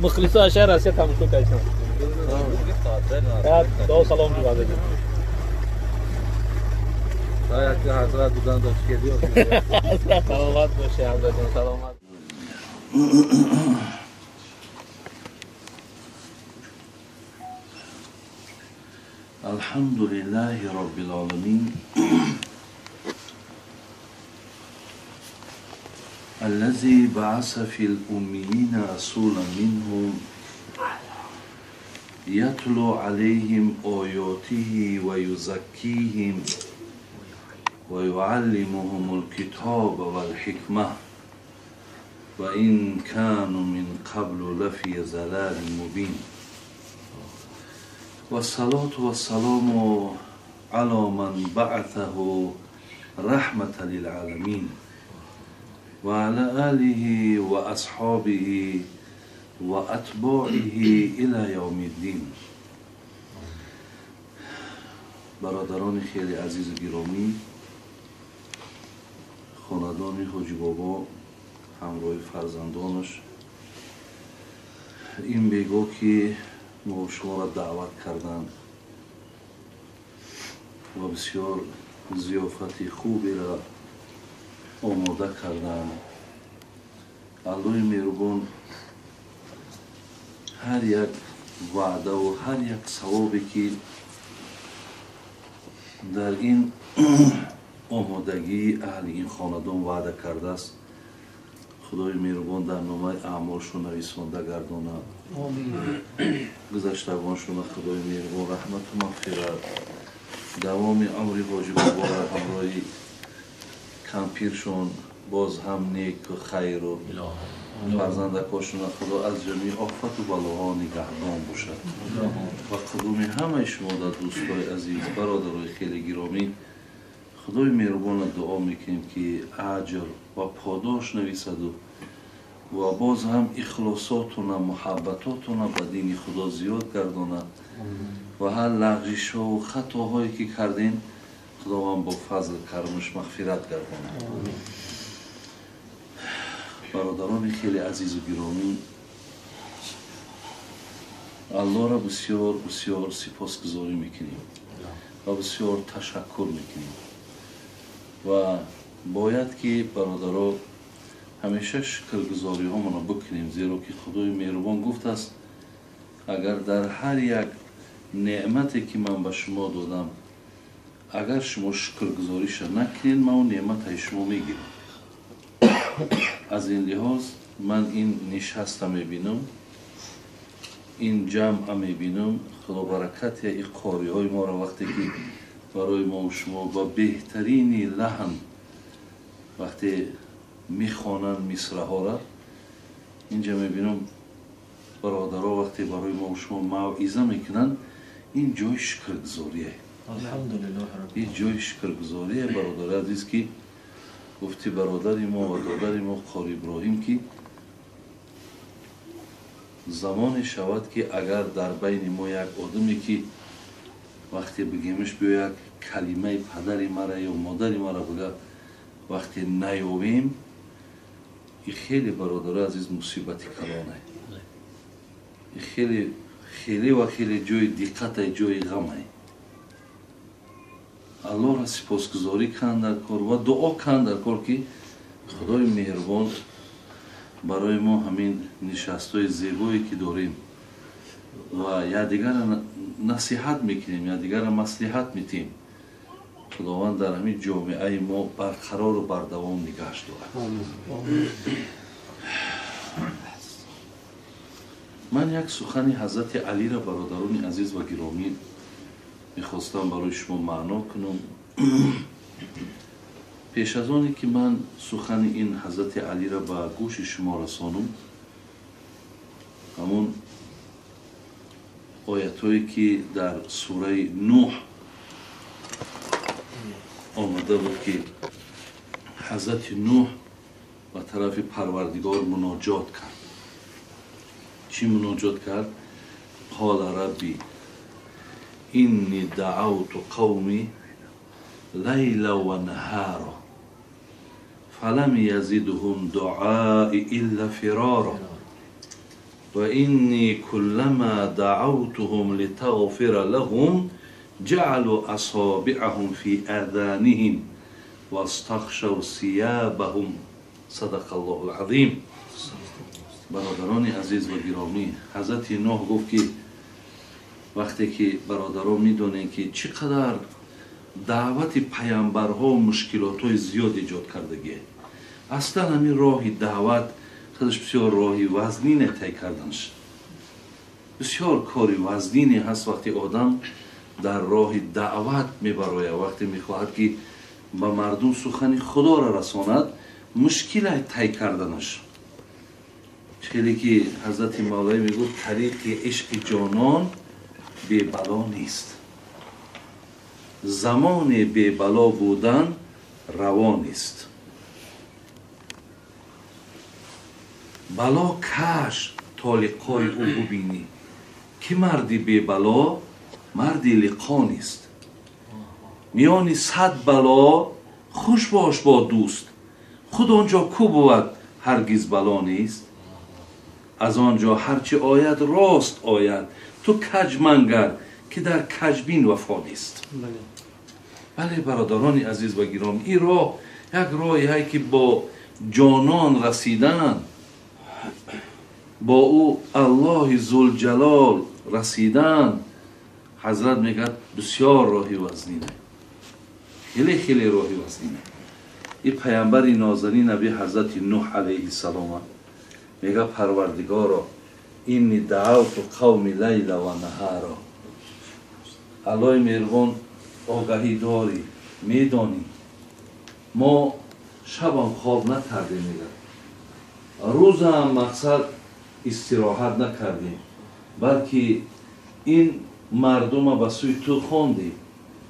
Мухлисо шаҳр Россия тамошо кардам. До салом ҷуваза. Ҳазрат будан дошт. Саломат бошед, ҳазрат ҷон, саломат. الحمد لله رب العالمين الذي بعث في الأميين رسولا منهم يتلو عليهم آياته ويزكيهم ويعلمهم الكتاب والحكمة وإن كانوا من قبل لفي ضلال مبين. والصلاة والسلام على من بعثه رحمة للعالمين وعلى آله وأصحابه وأتباعه إلى يوم الدين. برادران خیلی عزیز و گرامی، خاندان حاجی بابا همراه فرزندانش این بگو که ما شما را دعوت کردند و بسیار ضیافت خوبی را آماده کردند. الله مهربان هر یک وعده و هر یک ثوابی که در این آمادگی اهل این خاندان وعده کرده است، خدای مهربان در نامه اعمالشون نویسانده گرداند. گذشتگانشون خدای مهربان رحمت و مغفرت، دوام عمر حاجی بابا را همراه کمپیرشون باز هم نیک و خیر و فرزندکاشون خدا از جمعی آفت و بلاها نگهبان باشد. و قدوم همه شما در دوستای عزیز، برادرای خیلی گرامی، خدای مهربان دعا میکنیم که اجر و پاداش نویسد و باز هم اخلاصاتون و محبتاتون به دین خدا زیاد گرداند و هر لغزش و خطاهایی که کردین خداوند با فضل کرمش مغفرت گرداند. برادران خیلی عزیز و گرامی، الله را بسیار بسیار سپاسگزاری میکنیم و بسیار تشکر میکنیم و باید که برادرها همیشه شکرگزاری هامون بکنیم، زیرا که خدای مهربان گفت است اگر در هر یک نعمتی که من به شما دادم اگر شما شکرگزاریش نکنین، من اون نعمت شما میگیرم. از این لحاظ من این نشست میبینم، این جمع میبینم، خدا برکت این قاری های ما را وقتی که برای ما و شما با بهترین لحن وقتی میخوانند مصرع ها را، اینجا میبینم برادرها وقتی برای ما و شما موعظه میکنن، این جای شکرگزاریه. الحمدلله. این جای شکرگزاریه برادر عزیز که گفتی برادر ما و دادر ما قاری ابراهیم که زمان شود که اگر در بین ما یک آدمی که وقتی بگیمش بیا یک کلمه پدر مرا یا مادر مرا بگه وقتی نیابیم، این خیلی برادر عزیز مصیبت کلانه. این خیلی خیلی و خیلی جای دقت، جای غمه. الله را سپاسگزاری کن در کار و دعا کن در کار که خدای مهربان برای ما همین نشست‌های زیبایی که داریم و یا دیگر نصیحت میکنیم یا دیگر مصلحت میتیم، خداوند در همین جامعه ما برقرار و بردوام نگهش دارد. من یک سخن حضرت علی را برادران عزیز و گرامی میخواستم برای شما معنا کنم. پیش از آنی که من سخن این حضرت علی را به گوش شما رسانم، همون آیتهایی که در سوره نوح آمده بود که حضرت نوح به طرف پروردگار مناجات کرد. چی مناجات کرد؟ قال ربی اینی دعوت قومی لیلا و نهارا فلم يزدهم دعائي إلا فرارا وإني كلما دعوتهم لتغفر لهم جعلوا أصابعهم في آذانهم واستغشوا ثيابهم صدق الله العظيم. برادران عزیز و گرامی، حضرت نوح گفت که وقتی که برادران میدونن که چقدر دعوت پیامبرها و مشکلات زیاد ایجاد کردگی، اصلا همین راه دعوت خودش بسیار راهی وزنینه طی کردنش، بسیار کاری وزنینی هست. وقتی آدم در راه دعوت میبراید، وقتی میخواهد که به مردم سخن خدا را رساند، مشکل طی کردنش. خیلی که حضرت مولای میگفت طریق عشق جانان بی بلا نیست، زمان بی بلا بودن روا نیست. بلا کش تا لقای او ببینی، که مردی بی بلا مردی لقا نیست. میان 100 بلا خوش باش با دوست، خود آنجا کو بود هرگز بلا نیست. از آنجا هرچی آید راست آید، تو کج منگر که در کجبین وفا نیست. بله برادران عزیز و گرامی، این راه یک راهی هست که با جانان رسیدن، با او الله ذوالجلال رسیدن، حضرت میگه بسیار راهی وزنینه، خیلی خیلی راهی وزنینه. این پیامبر نازنین نبی حضرت نوح علیه السلام میگه پروردگارا اینی دعوت قوم لیلا و نهارا، الله مهربان آگاهی داری، میدانی ما شبم خواب نکردیم، میگه روزم مقصد استراحت نکردیم، بلکه این مردم به سوی تو خواندیم،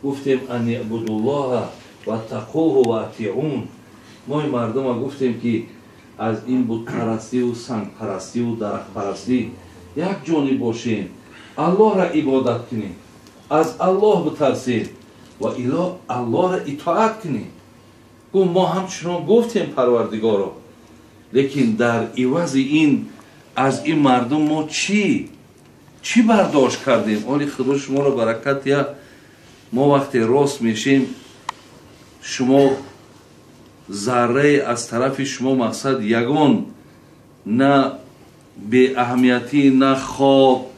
گفتیم ان اعبدوا الله و اتقوه و اطیعون. ما این مردم گفتیم که از این بتپرستی و سنگ پرستی و درخت پرستی یک جانب باشیم، الله را عبادت کنیم، از الله بترسیم و الله را اطاعت کنیم. گفت ما همچنان گفتیم پروردگارا، لیکن در عوض این از این مردم ما چی برداشت کردیم؟ آلی خدا شما را برکت یا ما وقتی راست میشیم شما ذره از طرف شما مقصد یگان نه به اهمیتی، نه خواب،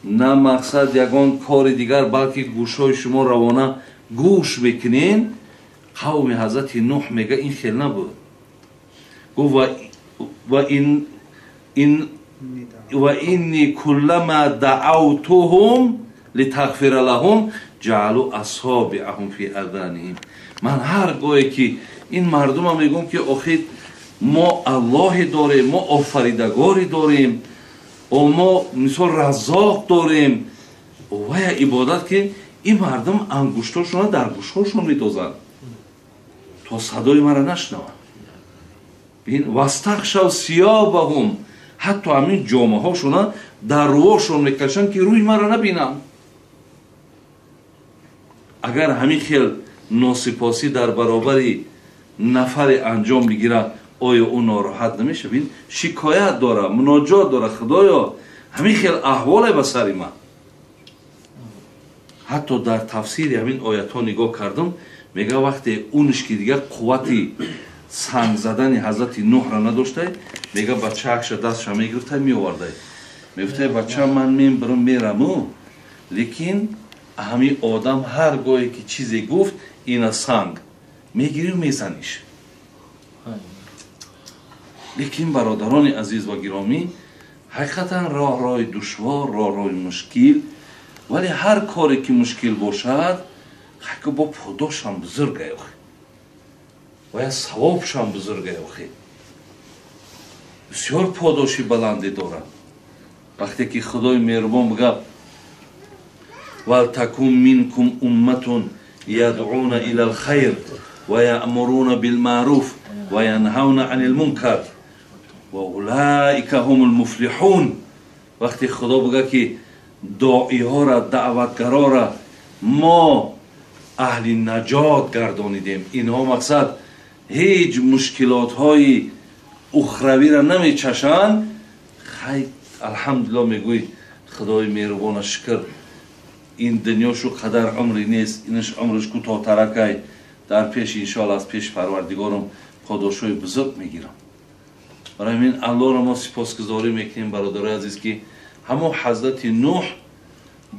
نه مقصد یگان کار دیگر، بلکه گوشهای شما روانه گوش میکنین. قوم حضرت نوح میگه این خیلی نبود. گفت و اینی کلما دعوتهم لتغفر لهم جعلوا اصابعهم فی اذانهم. من هر گاهی که این مردم هم میگم که آخه ما الله داریم، ما آفریدگاری داریم و ما مثال رزاق داریم و عبادت که این مردم انگشتاشون در گوشهاشون میدوزن تا صدای مرا نشنون. ببین واستغشوا ثیابهم، حتی همین جامعه هاشون در روهاشون میکشن که روی مرا نبینن. اگر همین خیل ناسپاسی در برابر نفر انجام میگیره، آیا او ناراحت نمیشه؟ ببین شکایت داره، مناجات داره، خدایا همین خیل احوال به سر من. حتی در تفسیر همین آیت ها نگاه کردم، میگه وقتی اونش که دیگه قوتی سنگ زدن حضرت نوح را نداشته، میگه بچه اکش دستش میگرفته میآورده، میگفته بچه من میبرم میرم، لیکن همین آدم هر گاهی که چیزی گفت اینا سنگ میگیری و میزنیش. لیکن برادران عزیز و گرامی، حقیقتا راه راه دشوار، راه راه مشکل، ولی هر کاری که مشکل باشد حقیقتا با پاداش هم بزرگه و یا ثوابش هم بزرگه، بسیار پاداشی بلندی داره. وقتی که خدای مهربان بگه ولتکن منکم امة یدعون الی الخیر و یأمرون بالمعروف و ینهون عن المنکر و اولئک هم المفلحون. وقتی خدا بگه که داعی ها را، دعوتگرا را ما اهل نجات گردانیدیم، اینها مقصد ҳеҷ мушкилотҳои ухравиро намечашанд, хай алҳамдулилло мегӯй худои меҳрубона шукр, ин дунёшу қадар умри нест, инаш умриш кӯтоҳтаракай, дар пеш иншоалло аз пеши парвардигорам подошҳои бузург мегирам. Барои ҳамин аллоҳро мо сипосгузорӣ мекунем бародарои азиз, ки ҳамон ҳазрати Нӯҳ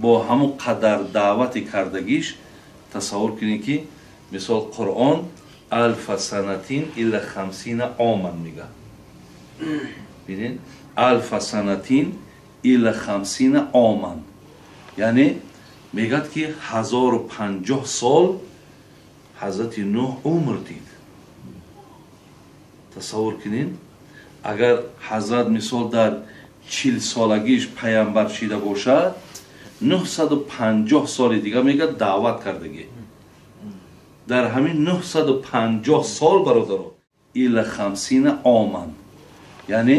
бо ҳамон қадар даъвати кардагиш, тасаввур кунед ки мисол Қуръон алфа санатин илла хамсина оман мега. Бинед, алфа санатин илла хамсина оман, яъне мегӯяд ки 1050 сол ҳазрати Нӯҳ умр дид. Тасаввур кунед, агар ҳазрат мисол дар 40 солагиш паямбар шида бошад, 950 соли дига мегӯяд даъват кардагӣ. Дар ҳамин 950 сол бародаро илла хамсина оман, яъне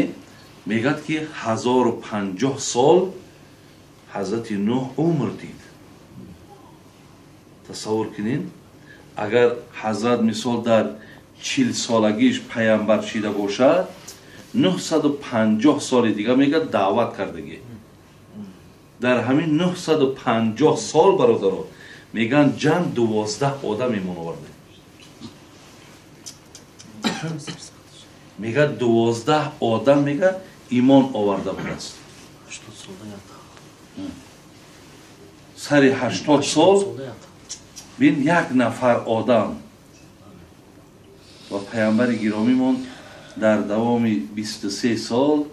мегӯяд ки 1050 сол ҳазрати Нӯҳ умр дид. Тасаввур кунед, агар ҳазрат мисол дар 40 солагиш паямбар шида бошад, 950 соли дига мегӯяд даъват кардагӣ. Дар ҳамин 950 сол бародаро мегӯянд ҷамъ 12 одам имон оварда. Мегӯяд 12 одам мегӯяд имон оварда будааст. Сари 80 сол бин як нафар одам. Ва паямбари гиромимон дар давоми 23 сол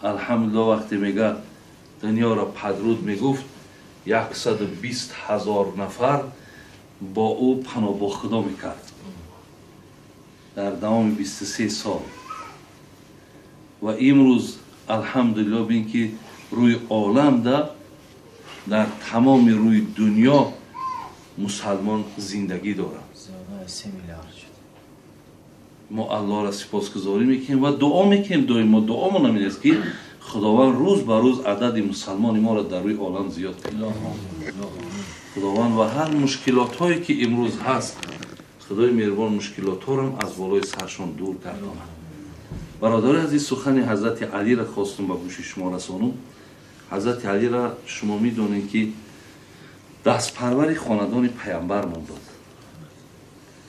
алҳамдулилло вақте мегӯяд дунёро падруд мегуфт, 120 000 нафар бо ӯ паноҳ бо худо мекард дар давоми 23 сол. Ва имрӯз алҳамдулилло бин ки рӯи оламда дар тамоми рӯи дунё мусалмон зиндагӣ дорад. Мо аллоҳро сипосгузорӣ мекунем ва дуо мекунем. Доимо дуомон ҳамин аст ки худованд рӯз ба рӯз адади мусалмони моро дар рӯи олам зиёд кунад. Худованд ва ҳар мушкилотҳое ки имрӯз ҳаст, худои меҳрубон мушкилотҳоро аз болои саршон дур гардонад. Бародари азиз, сухани ҳазрати Алиро хостум ба гӯши шумо расонум. Ҳазрати Алиро шумо медонед ки дастпарвари хонадони паямбармон буд.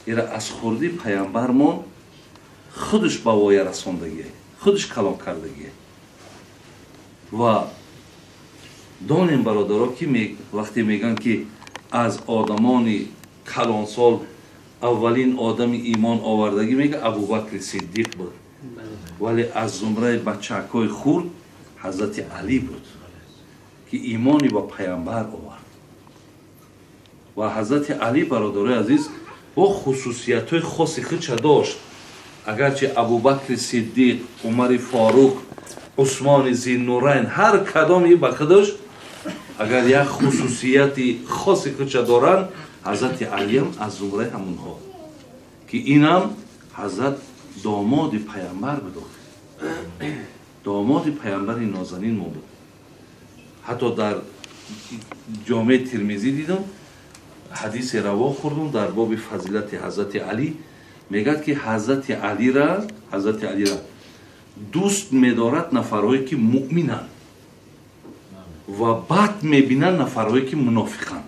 Ира аз хурдӣ паямбармон худаш ба воя расондагие, худаш калом кардагие. Ва донем бародаро ки вақте мегӯянд ки аз одамони калонсол аввалин одами имон овардагӣ мега Абубакри Сиддиқ буд, вале аз зумраи бачаакҳои хурд ҳазрати Алӣ буд ки имони ба паямбар овард. Ва ҳазрати Алӣ бародарои азиз бо хусусиятҳои хоси худша дошт. Агарчи Абубакри Сиддиқ, Умари Форуқ, Усмони Зиннурайн ҳар кадоми ба худаш агар як хусусияти хоси худша доранд, ҳазрати Алиам аз зумраи ҳамонҳо, ки инам ҳазрат домоди паямбар буд, домоди паямбари нозанин мо буд. Ҳатто дар ҷомеи Тирмизӣ дидам, ҳадисе раво хӯрдум дар боби фазилати ҳазрати Алӣ, мегӯяд ки ҳазрати Алиро дӯст медорад нафарҳое ки муъминанд ва бад мебинанд нафарҳое ки мунофиқанд.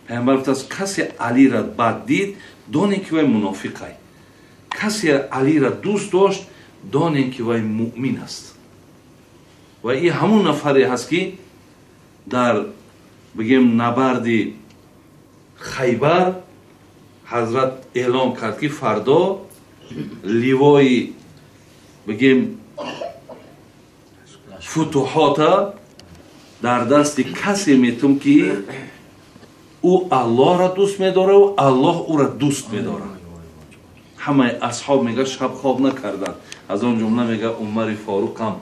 Паямбар гуфтааст касе Алиро бад дид, донем ки вай мунофиқай, касе Алиро дӯст дошт, донем ки вай муъмин аст. Ва ин ҳамон нафаре ҳаст ки дар бигем набарди Хайбар ҳазрат эълон кард ки фардо ливои бигем футуҳота дар дасти касе метум ки ӯ Аллоҳро дӯст медорад ва Аллоҳ ӯро дӯст медорад. Ҳамаи асҳоб мега шаб хоб накарданд. Аз он ҷумла мега Умари Форуқ ҳам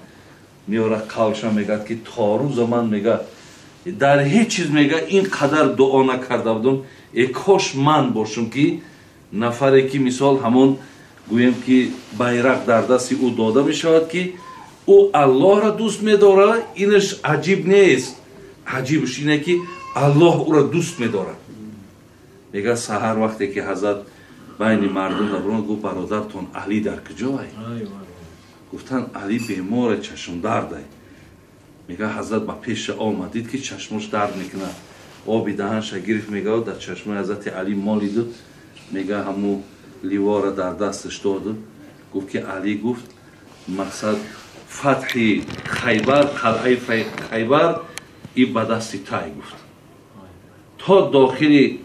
меора қавлша мегӯяд ки то рӯза ман мега дар ҳеҷ чиз мега ин қадар дуо накарда будум, э кош ман бошум ки нафаре ки мисол ҳамон гӯем ки байрақ дар дасти ӯ дода мешавад ки ӯ Аллоҳро дӯст медорад, инаш аҷиб нест. Аҷибш ине ки Аллоҳ ӯро дӯст медорад. Мега саҳар вақте ки ҳазрат Байни мардум даброн гуфт бародартон Али дар куҷой? Гуфтан Али бемор чашмдард. Мега ҳазрат ба пеша омад, дид ки чашмош дард мекунад. Оби даҳанша гирифт, мега дар чашмои ҳазрати Али молиду, мега ҳаму ливора дар дасташ доду. Гуфт ки Али гуфт мақсад фатҳи Хайбар, қалъаи Хайбар и ба дасти тай гуфт. То дохили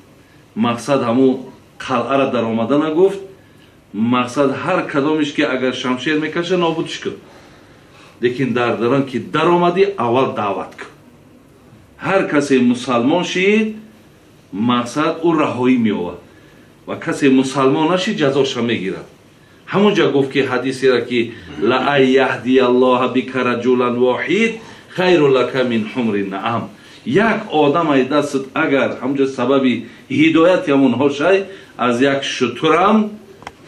мақсад ҳаму қалъара даромада нагуфт, мақсад ҳар кадомиш ки агар шамшер мекаша нобудш кун. Лекин дар дарон ки даромадӣ аввал даъват кун. Ҳар касе мусалмон шид, мақсад ӯ раҳоӣ меовад ва касе мусалмон нашид ҷазоша мегирад. Ҳамонҷа гуфт ки ҳадисеро ки ла ай яҳдияллоҳа бика раҷулан воҳид хайру лака мин ҳумри наам. Як одам ай дастат агар ҳамонҷа сабаби ҳидояти ҳамонҳо шай, аз як шутурам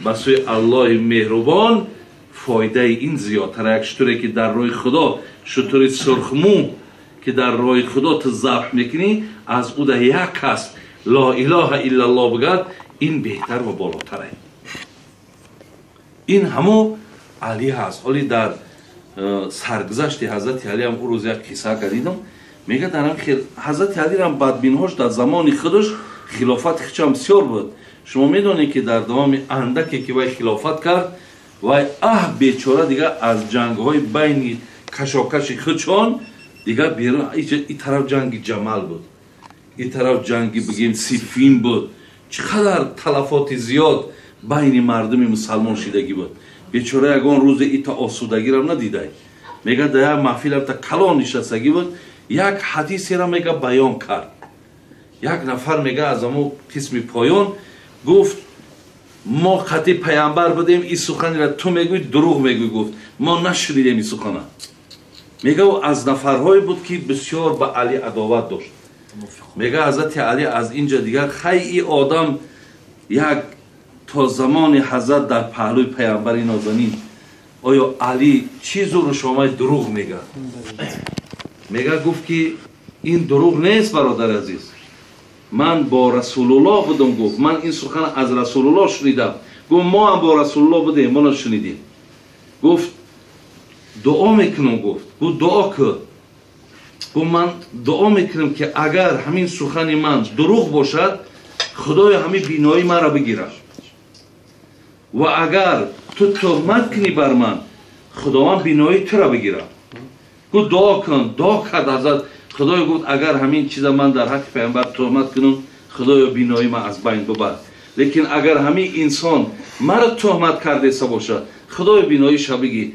ба сӯи Аллоҳи меҳрубон фоидаи ин зиёдтар. Як шутуре ки дар роҳи Худо, шутури сурхмӯ ки дар роҳи Худо ту забҳ мекунӣ, аз ӯ да як кас ло илоҳа иллаллоҳ бигӯяд, ин беҳтар ва болотар аст. Ин ҳамо Али ҳаст. Ҳоли дар саргузашти ҳазрати Али ҳам ӯ рӯз як қисса кардидам. Мегӯяд дар ҳазрати Алирам бадбинҳош дар замони худаш хилофати хичам бисёр буд. Шумо медонед ки дар давоми андаке ки вай хилофат кард, вай бечора дигар аз ҷангҳои байни кашокаши худшон дигар берун. И тараф ҷанги Ҷамал буд, и тараф ҷанги бигем Сифин буд. Чӣ қадар талафоти зиёд байни мардуми мусалмон шидагӣ буд. Бечора ягон рӯзе ита осудагирам надидай. Мегӯяд дар як маҳфил та калон нишастагӣ буд, як ҳадисеро мега баён кард. Як нафар мега аз ҳамо қисми поён гуфт мо қатъи паямбар будем, ин суханеро ту мегӯй дурӯғ мегӯй. Гуфт мо нашунидем ин сухана. Мега ӯ аз нафарҳое буд ки бисёр ба Али адоват дошт. Мега ҳазрати Али аз инҷа дигар хай и одам як то замони ҳазрат дар паҳлӯи паямбари нозанин, оё Али чӣ зуру шомаи дурӯғ мега? Мега гуфт ки ин дурӯғ нест, бародари азиз, ман бо Расулуллоҳ будам. Гуфт ман ин сухан аз Расулуллоҳ шунидам. Гуфт мо ҳам бо Расулуллоҳ будем, мо нашунидем. Гуфт дуо мекунам. Гуфт дуо кун. Гуфт ман дуо мекунам ки агар ҳамин сухани ман дурӯғ бошад, Худоё ҳамин бинои маро бигирад, ва агар ту туҳмат кунӣ бар ман, Худованд бинои туро бигирад. Гуфт дуо кун. Дуо кард ҳазрат. Худоё гуфт агар ҳамин чиза ман дар ҳаққи паямбар туҳмат кунам, Худоё бинои ман аз байн бибар. Лекин агар ҳамин инсон маро туҳмат кардеса бошад, Худоё биноиша бигир.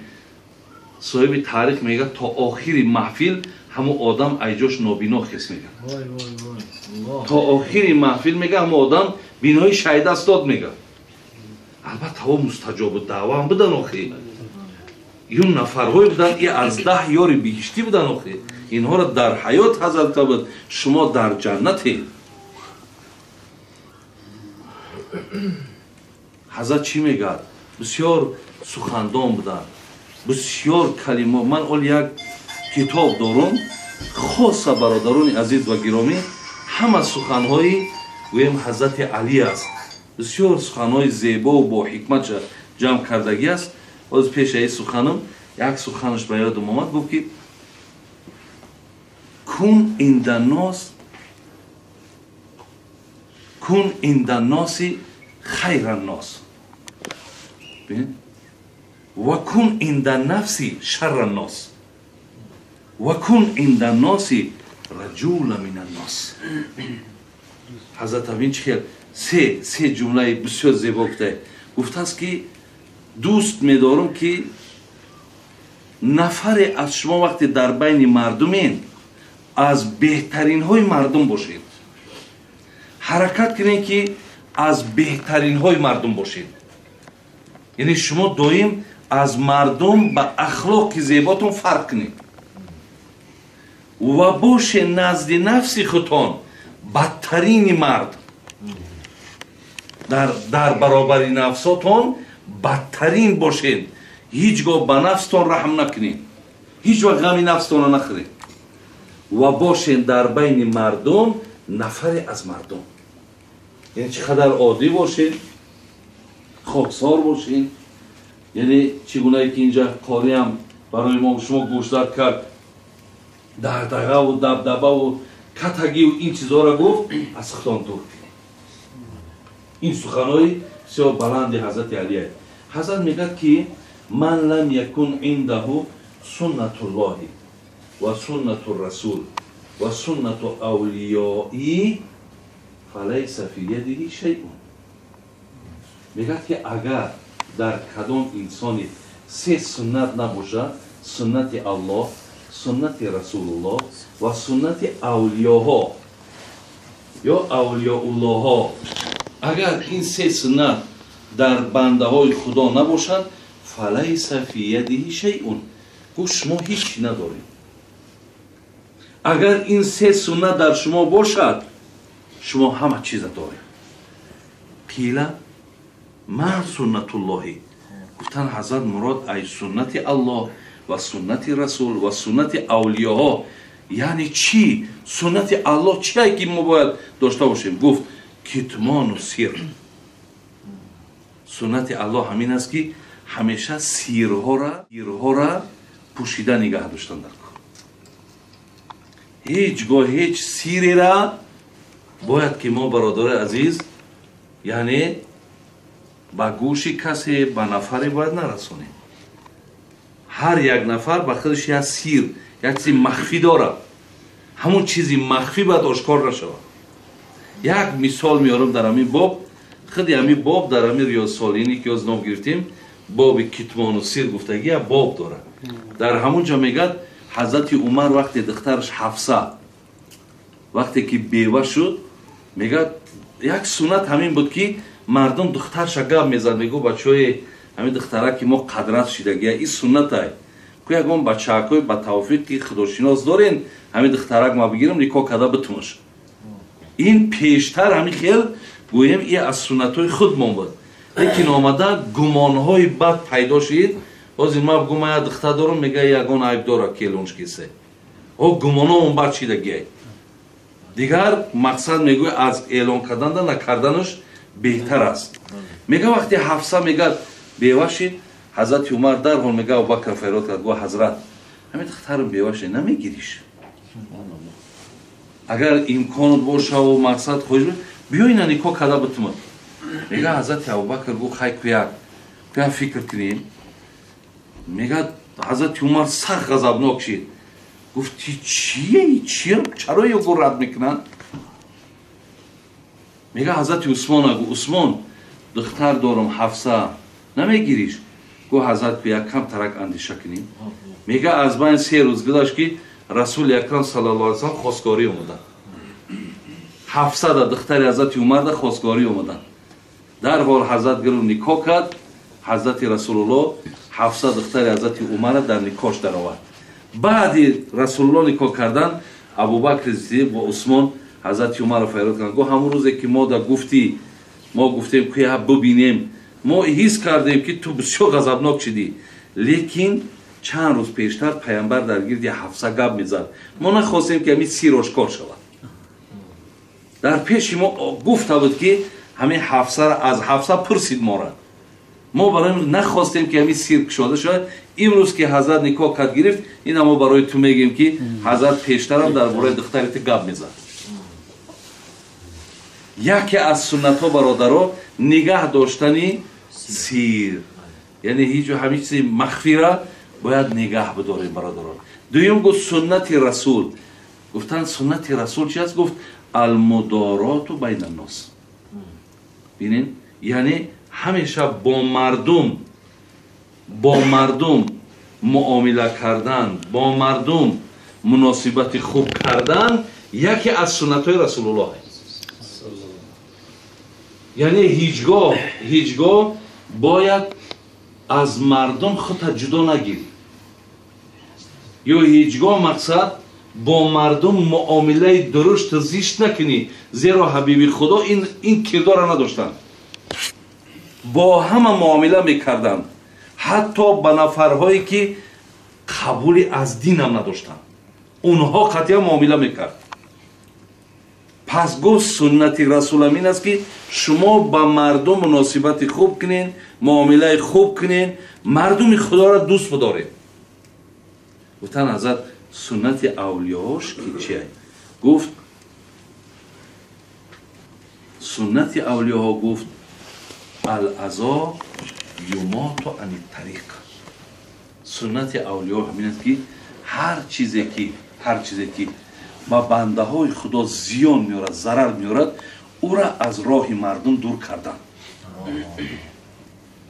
Соҳиби таърих мегӯяд то охири маҳфил ҳамун одам айҷош нобино хес мегӯяд. То охири маҳфил мегӯяд ҳамун одам бинои шайдаст дод мегӯяд. Албатта ҳо мустаҷобу даъва ҳам будан охи. Ин нафарҳое буданд, и аз 10 ёри биҳиштӣ будан охи. Инҳоро дар ҳаёт ҳазрат буд, шумо дар ҷаннате. Ҳазрат чӣ мегӯяд? Бисёр сухандон буданд, бисёр калима. Ман ол як китоб дорум, хоса бародарони азиз ва гиромӣ, ҳама суханҳои гӯем ҳазрати Али аст. Бисёр суханҳои зебову бо ҳикматша ҷамъ кардагӣ аст. Боз пешаи суханам як суханаш ба ёдам омад. Гуфт ки кун инда нос, кун инда носи хайра нос ва кун инда нафси шарра нос ва кун инда носи раҷула мина нос. Ҳазрат Амин чӣ хел се ҷумлаи бисёр зебо гуфтае. Гуфтааст ки дӯст медорам ки нафаре аз шумо вақте дар байни мардумен аз беҳтаринҳои мардум бошед. Ҳаракат кунед ки аз беҳтаринҳои мардум бошед. Яъне шумо доим аз мардум ба ахлоқи зеботон фарқ кунед ва боше назди нафси худтон бадтарини мард. Дар баробари нафсотон бадтарин бошед. Ҳеҷ гоҳ ба нафстон раҳм накунед, ҳеҷ вақт ғами нафстонро нахӯред ва бошед дар байни мардум нафаре аз мардум. Яъне чӣ қадар оддӣ бошед, Хоксор бошин. Яъне чӣ гунае ки инҷа қориам барои мо шумо гӯшзад кард, дағдағаву дабдабаву катагиву ин чизҳоро гуфт, аз худтон дур кунед. Ин суханҳои бисёр баланди ҳазрати Алия. Ҳазрат мегӯяд, ки ман лам якун индаҳу суннатуллоҳи ва суннату расул ва суннату авлиёӣ фалайса фи ядиҳи шайъун. Мегӯяд, ки агар дар кадом инсони се суннат набошад, суннати Аллоҳ, суннати Расулуллоҳ ва суннати авлиёҳо ё авлиёуллоҳо, агар ин се суннат дар бандаҳои Худо набошад, фалайса фи ядиҳи шайъун. Гуфт, шумо ҳеҷ надоред. Агар ин се суннат дар шумо бошад, шумо ҳама чиза доред. Қила ма суннатуллоҳи? Гуфтан, ҳазрат, мурод ай суннати Аллоҳ ва суннати Расул ва суннати авлиёҳо яъне чӣ? Суннати Аллоҳ чие, ки мо бояд дошта бошем? Гуфт, китмону сир. Суннати Аллоҳ ҳамин аст, ки ҳамеша сирҳора пӯшида нигаҳ доштан дар кор. Ҳеҷ гоҳ ҳеҷ сирера бояд ки мо, бародари азиз, яъне ба гӯши касе, ба нафаре бояд нарасонем. Ҳар як нафар ба худаш як сир, як чизи махфӣ дорад. Ҳамон чизи махфӣ бояд ошкор нашавад. Як мисол меорам дар ҳамин боб. Худи ҳамин боб дар ҳамин Риёзсолиҳине, ки ёз ном гирифтем, боби китмону сир гуфтагӣ як боб дорад. Дар ҳамон ҷо мегӯяд, ҳазрати Умар вақте духтараш Ҳафса вақте ки бева шуд, мегӯяд, як суннат ҳамин буд, ки мардум духтарша гап мезад, мегӯ, бачаҳои, ҳамин духтара ки мо қадрат шидагия, ин суннатай ку, ягон бачаакҳои ба тавфиқи худошинос дорен, ҳамин духтарак ма бигирам, никоҳ карда битумаш. Ин пештар ҳамин хел гӯем, и аз суннатҳои худмон буд, лекин омада гумонҳои бад пайдо шид. Ҳозир ма бигӯ, ма як духтар дорам, мега, ягон айб дора, келуншкисе о гумоноон бад шидагиай. Дигар мақсад, мегӯй, аз эълон карданда накарданаш беҳтар аст. Мега, вақте Ҳафса, мегӯяд, бева шид, ҳазрати Умар дарҳол, мега, Абубакр фарёд кард, гӯ, ҳазрат, ҳамин духтарам бева шид, намегириш? Агар имконот бошаву мақсад хоҳиш, биё ина никоҳ карда битумад. Мега, ҳазрати Абубакр гӯ, хай, куяк куяк фикр кунем. Мега, ҳазрати Умар сахт ғазабнок шид, гуфт, ти чие, чия, чаро ё гӯ рад мекунанд? Мега, ҳазрати Усмон гӯ, Усмон, духтар дорам Ҳафса, намегириш? Гӯ, ҳазрат, ку як кам тарак андеша кунем. Мега, аз байн 3 рӯз гузашт, ки Расули Акрам саллаллоҳу алайҳи васаллам хостгорӣ омаданд. Ҳафсада, духтари ҳазрати Умарда, хостгорӣ омаданд. Дарҳол ҳазрат гиру никоҳ кард. Ҳазрати Расулуллоҳ Ҳафса, духтари ҳазрати Умара, дар никоҳш даровард. Баъди Расулуллоҳ никоҳ кардан, Абубакри Сидиқ ва Усмон ҳазрати Умарро фарёд карданд, гӯ, ҳамон рӯзе ки мо да гуфтӣ, мо гуфтем, ки бибинем, мо ҳис кардем, ки ту бисёр ғазабнок шидӣ, лекин чанд рӯз пештар паямбар дар гирди Ҳафса гап мезад, мо нахостем, ки ҳамин сир ошкор шавад. Дар пеши мо гуфта буд, ки ҳамин Ҳафсара аз Ҳафса пурсид мора, мо барои нахостем, ки ҳамин сир кушода шавад. Имрӯз ки ҳазрат никоҳ кард, гирифт, ина мо барои ту мегӯем, ки ҳазрат пештарам дар бораи духтари ту гап мезад. Яке аз суннатҳо, бародаро, нигаҳ доштани сир, яъне ҳеҷ ҳамин чизи махфира бояд нигаҳ бидорем, бародарон. Дуюм, гуфт, суннати Расул. Гуфтанд, суннати Расул чи аст? Гуфт, алмудороту байна ннос. Бинед, яъне ҳамеша бо мардум муомила кардан, бо мардум муносибати хуб кардан яке аз суннатҳои Расулуллоҳ. Яъне ҳеҷгоҳ бояд аз мардум худта ҷудо нагирӣ ё ҳеҷгоҳ, мақсад, бо мардум муомилаи дурушту зишт накунӣ, зеро ҳабиби Худо ин кирдорро надоштанд, бо ҳама муомила мекарданд, ҳатто ба нафарҳое ки қабули аз динам надоштанд, онҳо қатъиян муомила мекард. Пас гуфт суннати расул ҳамин аст ки шумо ба мардум муносибати хуб кунед, муомилаи хуб кунед, мардуми худоро дӯст бидоред. Гуфтан ҳазрат суннати авлиёш ки чия? Гуфт суннати авлиёҳо гуфт алазо юмоту ани тариқ. Суннати авлиё ҳамин аст ки ҳар чизе ки ба бандаҳои худо зиён меорад, зарар меорад, ӯра аз роҳи мардум дур кардан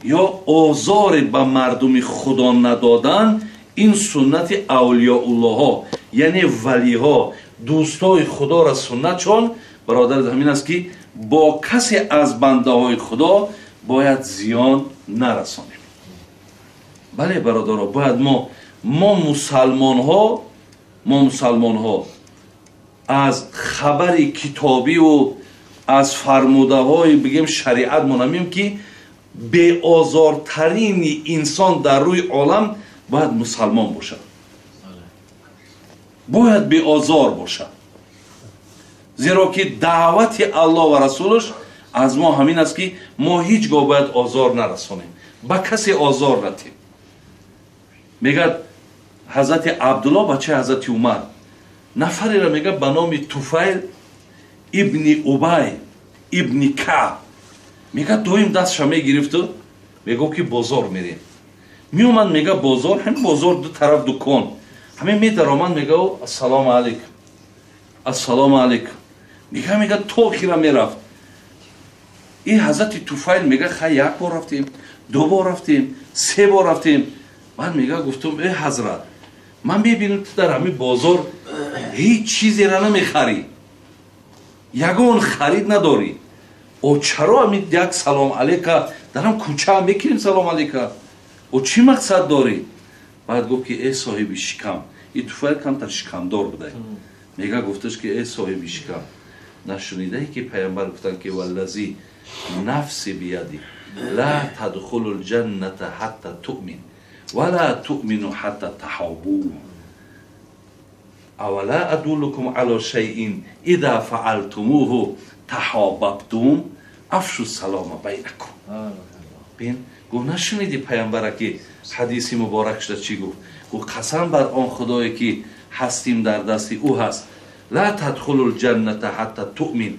ё озоре ба мардуми худо надодан. Ин суннати авлиёуллоҳо, яъне валиҳо, дӯстои худоро суннатшон бародар ҳамин аст ки бо касе аз бандаҳои худо бояд зиён нарасонем. Бале бародаро, бояд мо мусалмонҳо аз хабари китобиву аз фармудаҳои бигем шариат монамем ки беозортарини инсон дар рӯи олам бояд мусалмон бошад, бояд беозор бошад. Зеро ки даъвати Аллоҳ ва расулаш аз мо ҳамин аст ки мо ҳеҷ гоҳ бояд озор нарасонем, ба касе озор натем. Мегӯяд ҳазрати Абдулло бачаи ҳазрати Умар нафареро мегӯяд ба номи Туфайл ибни Убай ибни Каъб, мегӯяд доим дастша мегирифту мегуфт ки бозор мерем. Меомад мегӯяд бозор, ҳамин бозор ду тараф дукон, ҳамин медаромад мегӯяд ассалому алайкум, ассалому алайкум. Мегӯяд то охира мерафт. Ин ҳазрати Туфайл мегӯяд хай як бор рафтем, ду бор рафтем, се бор рафтем. Баъд мегӯяд гуфтум э ҳазрат, ман мебинам ту дар ҳамин бозор ҳеҷ чизеро намехарӣ, ягон харид надорӣ. О чаро ҳамин як салом алейка дар ҳам кӯча мекунем салом алейка? О чӣ мақсад дорӣ? Баъд гуфт ки э соҳиби шикам, ин Туфайл камтар шикамдор буда. Мегӯяд гуфташ ки э соҳиби шикам, нашунидае ки пайғамбар гуфтанд ки валлази нафси бияди ла тадхулу лҷанната ҳатта туъмин вала туъмину ҳатта таҳобу авала адуллукум ало шайин ида фаалтумуҳу таҳобабтум афшу салома байнакум. Бин гуфт нашуниди пайғамбара ки ҳадиси муборак шуда чӣ гуфт? Гуфт қасам бар он худое ки ҳастим дар дасти ӯ ҳаст, ла тадхулу лҷанната ҳатта туъмин.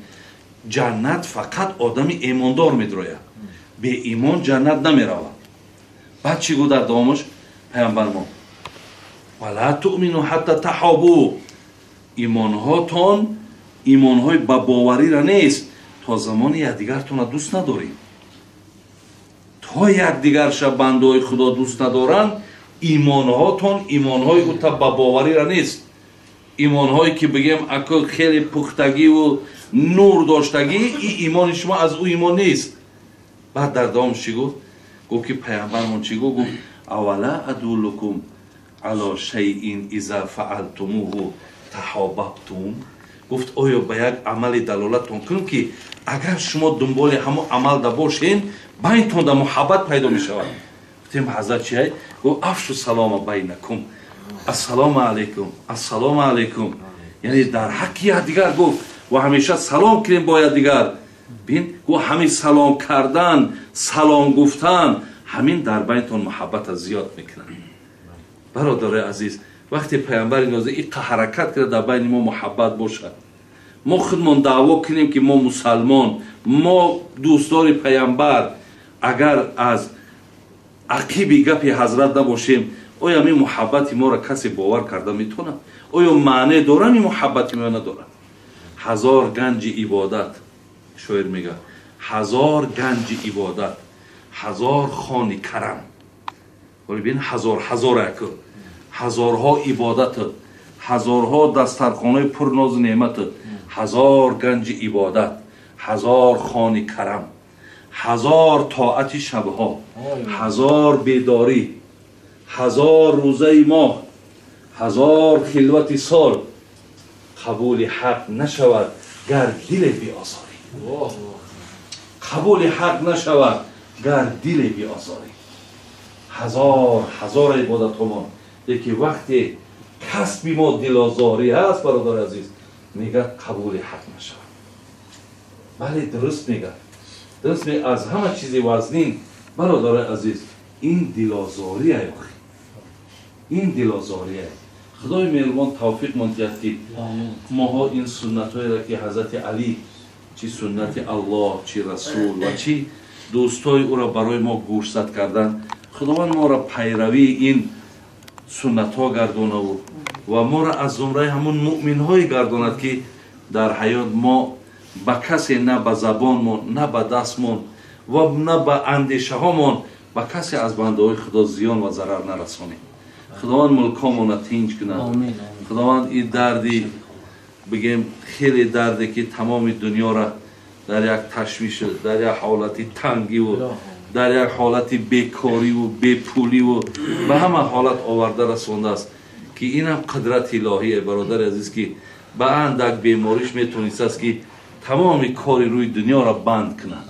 Ҷаннат фақат одами имондор медрояд, беимон ҷаннат намеравад. Баъд чӣ гуфт дар давомаш пайғамбармо? Вала туъмину ҳатта таҳобу. Имонҳотон имонҳои ба боварира нест то замони якдигартона дӯст надоред. То якдигарша бандаҳои худо дӯст надоранд, имонҳотон имонҳои ӯта ба боварира нест. Имонҳое ки бигем ако хеле пухтагиву нур доштагӣ, ин имони шумо аз ӯ имон нест. Баъд дар давом чӣ гуфт? Гуфт ки пайғамбармон чӣ гуфт? Гуфт авала адуллукум ало шайин иза фаалтумуҳу таҳобабтум. Гуфт оё ба як амали далолаттон кунам ки агар шумо дунболи ҳамон амал да бошен, байнтон да муҳаббат пайдо мешавад. Гуфтем ҳазрат чия? Гуфт афшу салома байнакум, ассалому алайкум, ассалому алайкум. Яъне дар ҳаққи якдигар гуфт ва ҳамеша салом кунем бо якдигар. Бин гуфт ҳамин салом кардан, салом гуфтан ҳамин дар байнтон муҳаббата зиёд мекунад. Бародарои азиз, вақте пайғамбари нозир иққа ҳаракат карда дар байни мо муҳаббат бошад, мо худмон даъво кунем ки мо мусалмон, мо дӯстдори пайғамбар, агар аз ақиби гапи ҳазрат набошем, оё ҳамин муҳаббати моро касе бовар карда метавонад? Оё маъне дорам ин муҳаббати мо надорад? Ҳазор ганҷи ибодат, шоир мегӯяд, ҳазор ганҷи ибодат, ҳазор хони карам. Ҳоло бин ҳазор ҳазор аку, ҳазорҳо ибодат, ҳазорҳо дастархонаи пурнозу неъмат, ҳазор ганҷи ибодат, ҳазор хони карам, ҳазор тоати шабҳо, ҳазор бедорӣ, ҳазор рӯзаи моҳ, ҳазор хилвати сол қабули ҳақ нашавад гар диле биозорӣ. Қабули ҳақ нашавад гар диле биозорӣ. Ҳазор ҳазор ибодатҳомон, лекин вақте касби мо дилозорӣ ҳаст, бародари азиз, мегӯяд қабули ҳақ нашавад. Бале, дуруст мега, дуруст мега. Аз ҳама чизи вазнин, бародарои азиз, ин дилозория, охи, ин дилозория. Худои меҳрубон тавфиқ монтиҳад, ки моҳо ин суннатҳоеро, ки ҳазрати Алӣ, чӣ суннати Аллоҳ, чӣ Расул ва чӣ дӯстҳои ӯро барои мо гӯшзад кардан, Худованд моро пайравии ин суннатҳо гардонаву ва моро аз зумраи ҳамун муъминҳое гардонад, ки дар ҳаёт мо ба касе, на ба забонмон, на ба дастмон ва на ба андешаҳомон, ба касе аз бандаҳои Худо зиён ва зарар нарасонем. Худованд мулкҳомона тинҷ кунад. Худованд ин дарди, бигем, хеле дарде, ки тамоми дунёра дар як ташвишу дар як ҳолати тангиву дар як ҳолати бекориву бепуливу ба ҳама ҳолат оварда расондааст, ки инам қудрати илоҳие, бародари азиз, ки ба андак бемориш метонистааст, ки тамоми кори рӯи дунёро банд кунад.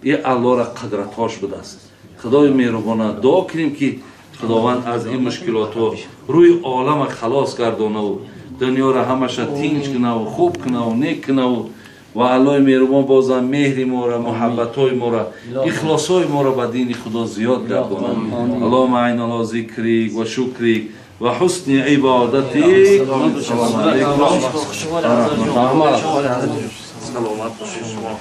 И Аллоҳра қудратҳош будааст. Худои меҳрубона дуо кунем, ки Худованд аз ин мушкилотҳо рӯи олама халос гардонаву дунёро ҳамаша тинҷ кунаву хуб кунаву нек кунаву ва Аллоҳи меҳрубон бозам меҳри моро, муҳаббатҳои моро, ихлосҳои моро ба дини Худо зиёд гардонад. Аллоҳума аъинна ала зикрик ва шукрик ва ҳусни ибодатик. Ассалому алайкум. Саломат бошед шумо.